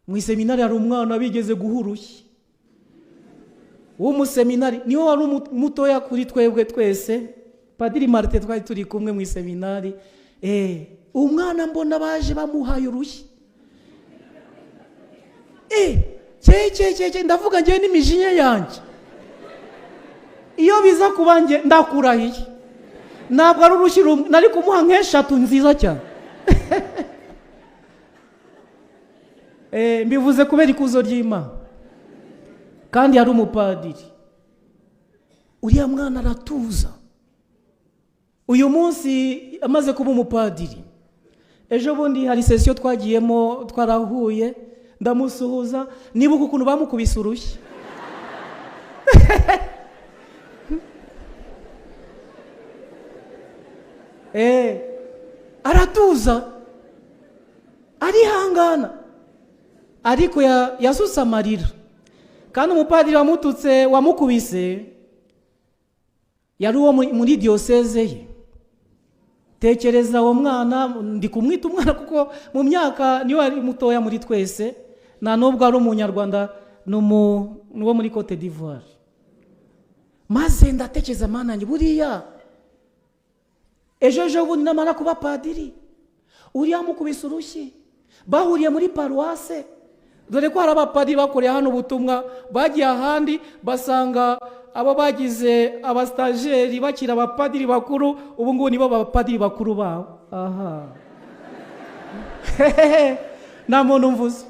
Mu iseminari hari umwana bigeze guha urushyi w'umuseminari, niwe wari mutoya kuri twebwe twese. Padiri Martin twari turi kumwe mu iseminari. Umwana mbona baje bamuhaye urushyi. Cye ndavuga ngewe n'imijinya yanjye, iyo biza kuba nge ndakurahiye ntabwo ari urushyi rumwe, nari kumuha nk'eshatu nziza cyane. Mbivuze kubera ikuzo ry'Imana, kandi yari umupadiri. Uriya mwana aratuza. Uyu munsi amaze kuba umupadiri, ejo bundi hari sesiyo twagiyemo, twarahuye, ndamusuhuza, nibuka ukuntu bamukubise urushyi. Aratuza, arihangana, ariko yasutse amarira. Kandi umupadiri wamututse, wamukubise, yari uwo muri diyoseze ye. Tekereza uwo mwana, ndi kumwita umwana kuko mu myaka niwe ari mutoya muri twese, nta nubwo ari umunyarwanda, ni uwo muri Cote d'Ivoire. Maze ndatekereza, mana yanjye, buriya ejo bundi namara kuba padiri, uriya mukubise urushyi, bahuriye muri paruwase. Dore ko hari abapadiri bakoreye hano ubutumwa, bagiye ahandi basanga abo bagize abastajeri bakira abapadiri bakuru, ubu ngubu nibo bapadiri bakuru babo. Aha nta muntu mvuze.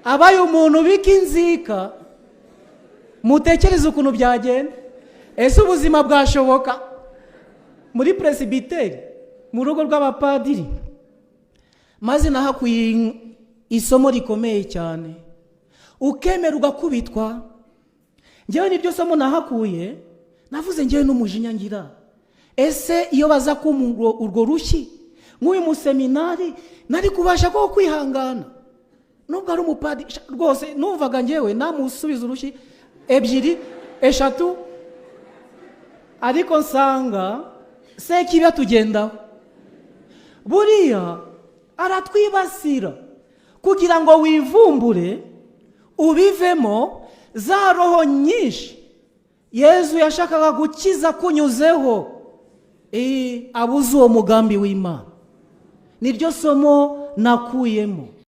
Abaye umuntu ubika inzika, mutekereze ukuntu byagenda. Ese ubuzima bwashoboka muri presibiteri, mu rugo rw'abapadiri? Maze nahakuye isomo rikomeye cyane, ukemera ugakubitwa. Njyewe niryo somo nahakuye, navuze njyewe n'umujinya ngira. Ese iyo baza kumpa urwo rushyi nk'uyu museminari, nari kubasha ko kwihangana nubwo ari umupadiri rwose? Numvaga njyewe namusubiza urushyi 2, 3, ariko nsanga sekibi atugendaho. Buriya aratwibasira kugira ngo wivumbure ubivemo za roho nyinshi Yezu yashakaga gukiza kunyuzeho, abuze uwo mugambi w'Imana. Niryo somo nakuyemo.